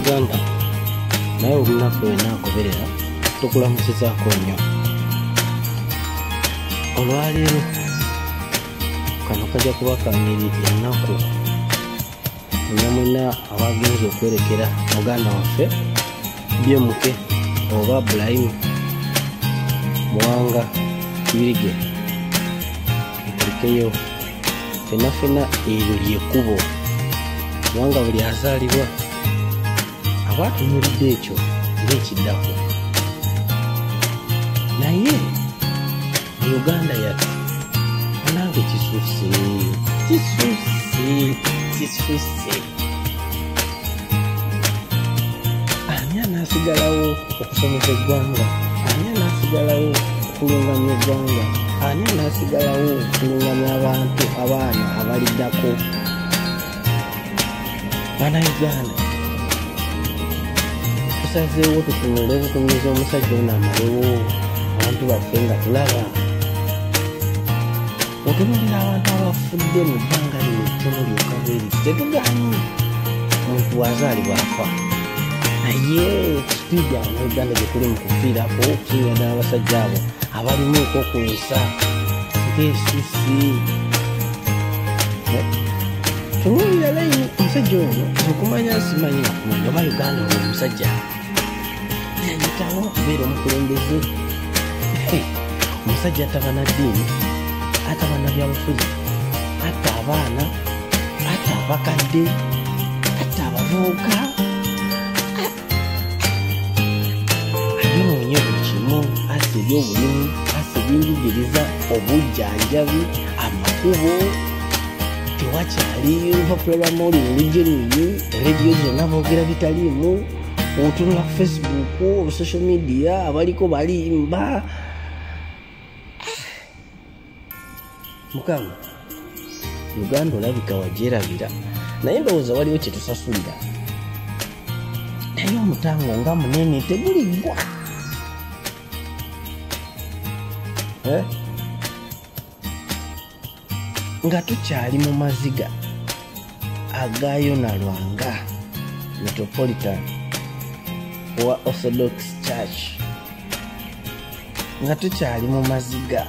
Munnayuganda naye olunaku lwena agoberera tukulamusizaako nnyo. Olwaleero kano kajja kuba ka ngeri ennaku mwena abagenze okwerekera muganda waffe BMK oba Ibrahim Muwanga Kibirige. Nkulikeyo fenna fenna eryo ly'ekkubo, kubanga buli azaalibwa aba atunuulidde ekyo ng'ekiddako. Naye mu Uganda yattu munange kisusse, kisusse, kisusse. Ani anaasigalawo okusomesa eggwanga? Ani anaasigalawo okulungamya eggwanga? Ani anaasigalawo okulungamya abantu abaana abaliddako? Bannayuganda tusazeewo tutunule butunuzi omusajja ono amalewo abantu baffe nga tulaba. Otunuulira abantu abafudde mu bbanga lino ettono lyokka bweri, tetugaanyi muntu azaalibwa afa, naye sipiidi Abannayuganda gye tuli mu kufiirako okusingira ddala abasajja abo abalimuuko ku nsa ng'esusi. Tunuulira layini omusajja ono okumanya simanyi nakumanya oba Uganda ono omusajja yayitawo okubeera omukulembeze. Omusajja ataba na ddiini, ataba na byabufuzi, atta abaana, atta abakadde, atta abavubuka, ayonoonye buli kimu, assa ebyobulimi, assa ebyenjigiriza, obujjanjabi, amakubo. Tewakyali lupapula lwa mawulire olujeruyi, rediyo zonna boogera bitaliimu, otunula ku Facebook, social media abaliko balimba. Mukama, Uganda olabika wagyerabira, naye ndowooza waliwo kye tusasulira. Naye omutango nga munene teguliggwa. Nga tukyali mu maziga aga Yona Lwanga Metropolitan owa Orthodox Church, nga tukyali mu maziga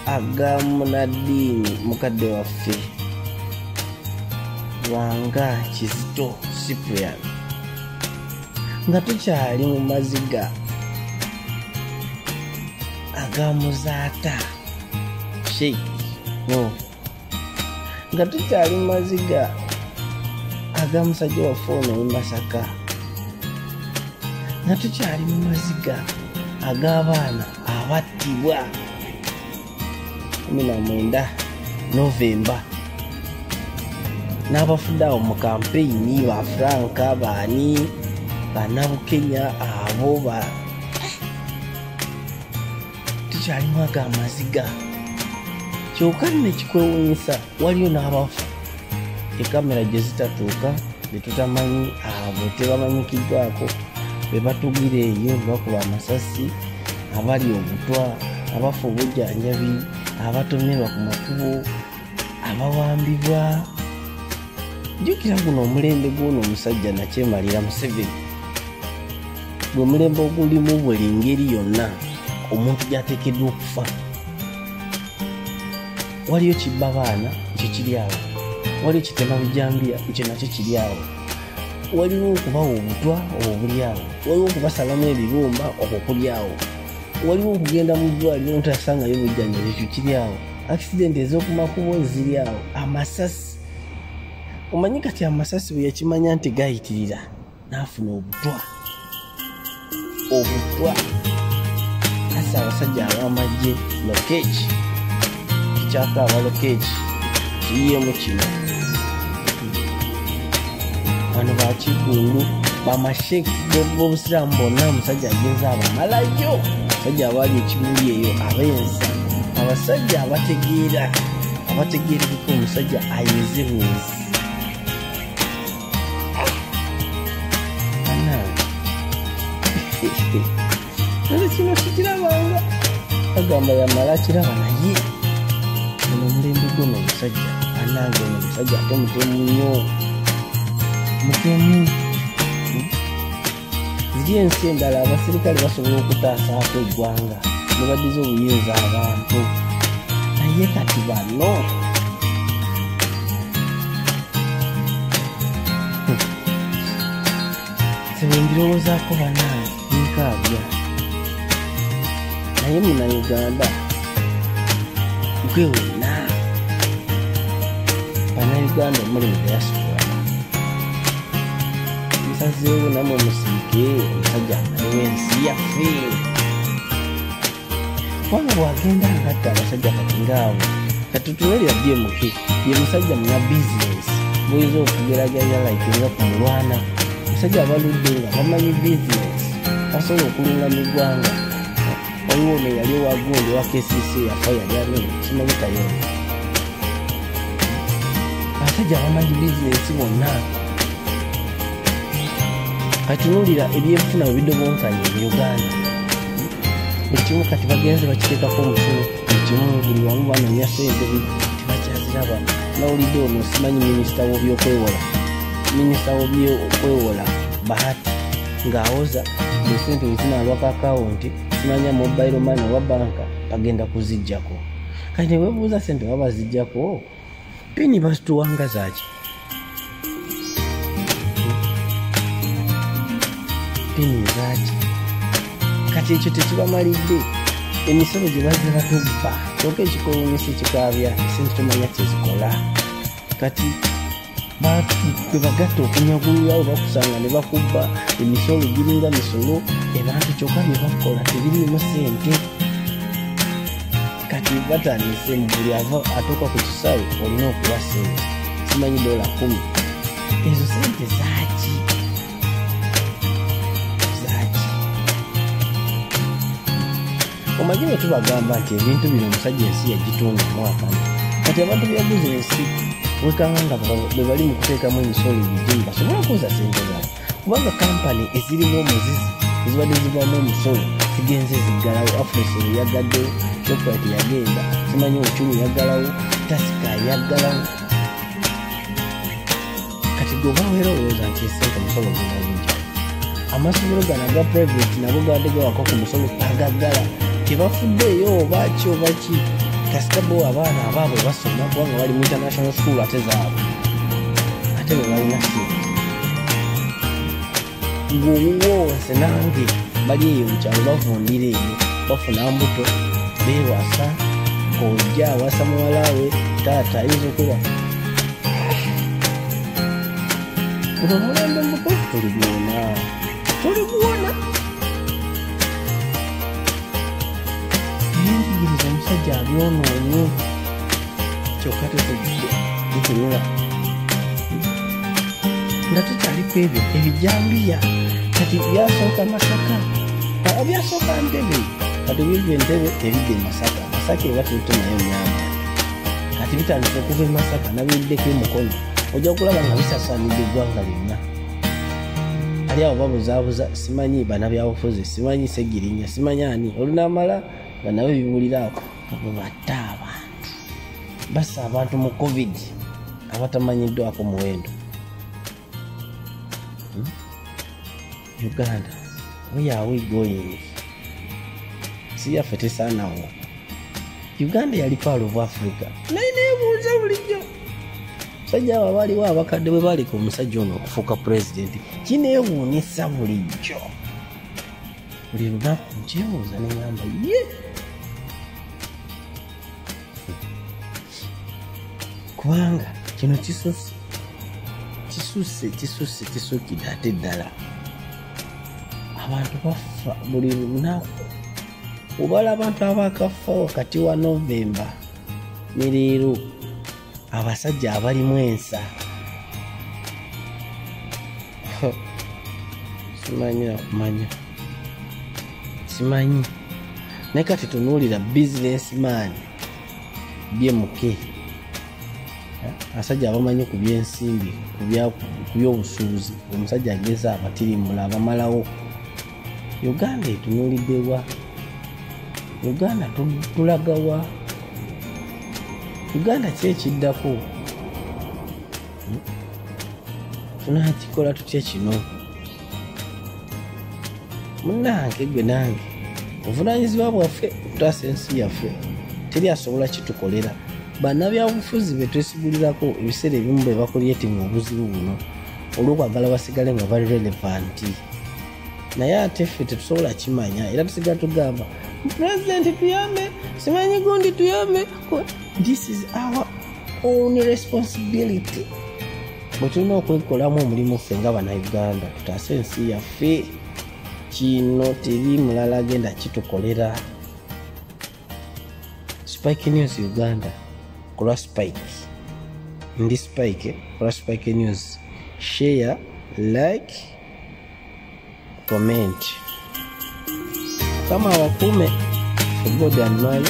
aga munaddiini mukadde waffe Lwanga Kizito Cyprian, nga tukyali mu maziga aga Muzaata Sheikh no, nga tukyali mu maziga aga musajja waffe ono ow'e Masaka, nga tukyali mu maziga ag'abaana abattibwa 19 Novemba n'abafudde awo mu kampeyini ba Franka baani bannabukenya abo ba tukyalimu ago amaziga. Kyokka nno ekikwewuunyisa waliyo n'abafu ekamera gye zitatuuka be tutamanyi, abo tebamanyikiddwako, be batugira eyo bakuba amasasi, abali obutwa, abafa obujjanjabi, abatomerwa ku makubo, abawambibwa. Jjukira guno omulembe gw'ono omusajja nakyemalira Museveni, gwe mulembe ogulimu buli ngeri yonna omuntu gy'ateekeddwa okufa. Waliyo kibba baana, ekyo kiri awo. Waliyo kitema bijambiya, ekyo nakyo kiri awo. Waliwo okubawa obutwa, obwo buli awo. Waliwo okubasalamu ebibumba, okwo kuli awo. Waliwo okugenda mu ddwaliro n'otasangayo bujjanjabi, ekyo kiri awo. Akisidenti ez'oku makubo ziri awo. Amasasi, omanyi kati amasasi bwe yakimanya nti gayitirira n'afuna obutwa, obutwa. Asa abasajja ab'amagye Lokech, kikyakaaba Lokech kiyiyemu kino. Bano bakiggundu bamasheki b'obusiraamu bonna omusajja agenze abamalayo, abasajja abaali ekibuli eyo ab'ensa, abasajja abategeera, abategeerekeka omusajja ayeze bwezi. Nze kino sikirabanga, agamba yamala kiraba, naye ono omulembe gw'ono omusajja anange ono omusajja ate mutemu nnyo. Mutemu ziri ensi endala abasirikale basobola okutaasaako eggwanga ne baddiza obuyinza abantu, naye kati bano nze mbirowoozaako bannange nkaabya. Naye Munnayuganda gwe wenna, Bannayuganda omuli mu diaspora, musazeewo nammwe musiike omusajja amalewo ensi yaffe. Kubanga bw'agenda ngatta abasajja kati ngaabo, kati tutunuulira BMK ye musajja muna bizinesi buyinza okugeraageranya like nga ku mulwana. Omusajja abaludde nga bamanyi bizinesi, basobola okulungamya eggwanga. Waliwo ono yali owa gundi owa KCC yafa, yali ani simanyi Kayongo. Abasajja bamanyi bizinesi bonna. Katunuulira ebyenfuna bwe bidobonkanye mu Uganda, buli kimu kati bagenze bakiteekako omusolo, buli kimu buli wamu banoonya ssente tebakyaziraba. Nawulidde ono simanyi minisita w'ebyokwewola, minisita w'ebyokwewola Bahati ng'awoza buli ssente bwe zinaalwako akawunti simanya mobile money oba banka bagenda kuziggyako. Kati ne weebuuza ssente baba baziggyako, pini bazituwanga zaaki? Pini zaaki? Kati ekyo tekibamalidde, emisolo gye bazze batubba, kyokka ekikolomisi kikaabya ssente tomanya kye zikola. Kati bwe bagatta okunyagulula bwe bakusanga ne bakubba emisolo giringa misolo, ebintu kyokka bye bakola tebiriimu ssente. Kati batandise buli ava atuuka ku kisaawe olina okuwa ssente simanyi $10. Ezo ssente zaaki? Zaaki? Omanyi bwe tubagamba nti ebintu bino omusajja ensi yagitunda mwakano, kati abantu bya bizinesi wekanga nga bwe bali mu kuteekamu emisolo ebigimu basobole okuza ssente zaabwe, kubanga kampani ezirimu omuzizi ezibadde zivaamu omusolo zigenze ziggalawo. Africell yagaddewo, Shoprite yagenda, simanyi Uchumi yaggalawo, Tusker yaggalawo. Kati gwe oba weerowooza nti essente omusolo gugenda gujja. Amasomero gano aga private nago gabadde gawako ku musolo bagaggala, tebafuddeeyo oba ki oba ki, kasita bo abaana abaabwe basoma kubanga bali mu international school ate zaabwe, ate be balina ssente. Ng'owuwo nze nange bali eyo mu kyalo bavundira eyo, bafuna mbuto, beewasa, kojja awasa muwala we, taata ayinza okuba. Guno omulembe mutuufu tuliguwona, tuliguwona. Ebyenjigiriza omusajja abyonoonye, kyokka tutunula nga tukyali ku ebyo ebijambiya. Kati byasooka Masaka, byasooka Ntebe, kati biva Entebbe ebidda e Masaka. Masaka eba tetumayo myaka, kati bitandise okuva e Masaka nabiddeko e Mukono, ojja kulaba nga bisasaanidde eggwanga lyonna. Ali awo babuzaabuza simanyi bannabyabufuzi, simanyi Ssegirinya, simanyi ani, olunaamala nga nabo bibuulira awo nga bwe batta abantu, bassa abantu mu COVID abatamanyiddwako muwendo. Uganda, where are we going? Si yaffe tesaanawo. Uganda yali part of Africa, naye neebuuza bulijjo musajja abo abaliwo abakadde bwe baleka omusajja ono okufuuka pulezidenti, kineewuunyisa bulijjo. Buli lunaku nkyebuuza ne ŋŋamba ye, kubanga kino kisusse, kisusse, kisusse, kisukkidde ate ddala. Abantu bafa buli lunaku. Obala abantu abakafa wakati wa Novemba ne leero, abasajja abalimu ensa simanyi nakumanya, simanyi. Naye kati tunuulira businessman BMK, abasajja abamanyi ku byensimbi, ku byobusuubuzi, omusajja ageza abatirimula abamalawo. Uganda etunuulidde wa? Uganda tulaga wa? Uganda ki ekiddako? Tunakikola tutya kino? Munnange gwe nange, obuvunaanyizibwa bwaffe okutaasa ensi yaffe, teri asobola kitukolera. Bannabyabufuzi be twesigulirako ebiseera ebimu be bakulyetinga obuzibu buno olw'okwagala basigale nga bali relevant, naye ate ffe tetusobola kimanya, era tusigala tugamba pulezidenti tuyambe, simanyi gundi tuyambe. This is our own responsibility bwe tulina okwekolamu omulimu ffe nga Bannayuganda, tutaase ensi yaffe. Kino teri mulala agenda kitukolera. Spike News Uganda, kulwa Spike, ndi Spike kulwa Spike News. Share, like, comment. Kama wakume for God and money.